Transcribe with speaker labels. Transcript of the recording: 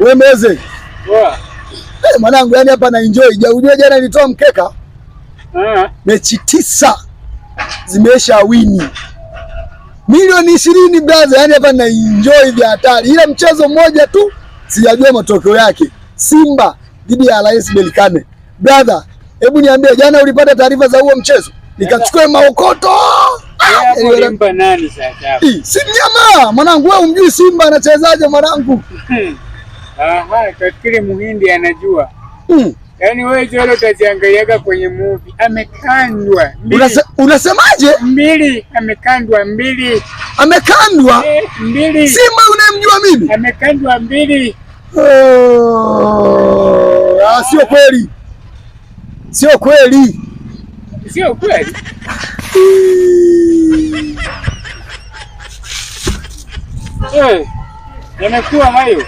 Speaker 1: Wewe meze.
Speaker 2: Poa.
Speaker 1: Hey, mwanangu yani hapa na enjoy. Ja, unajua jana nilitoa mkeka
Speaker 2: Ah,
Speaker 1: mechi 9 zimeisha wini milioni 20 brother, yani hapa na enjoy vya hatari, ila mchezo mmoja tu sijajua matokeo yake, Simba dhidi ya RS Berkane. Brother, hebu niambie, jana ulipata taarifa za huo mchezo? Nikachukue maokoto.
Speaker 2: Wewe hapo
Speaker 1: Anyway,
Speaker 2: ulimpa nani sasa hapo?
Speaker 1: Ih, si mnyama mwanangu, wewe umjui Simba anachezaje mwanangu?
Speaker 2: Aha, tafikiri Muhindi anajua. Yaani wewe jolo utaziangaliaga kwenye movie. Amekandwa mbili.
Speaker 1: Unasemaje?
Speaker 2: Mbili, amekandwa mbili.
Speaker 1: Amekandwa?
Speaker 2: Mbili.
Speaker 1: Simba unayemjua mimi?
Speaker 2: Amekandwa mbili.
Speaker 1: Oh, sio kweli, sio kweli.
Speaker 2: Sio kweli? Yamekuwa hayo.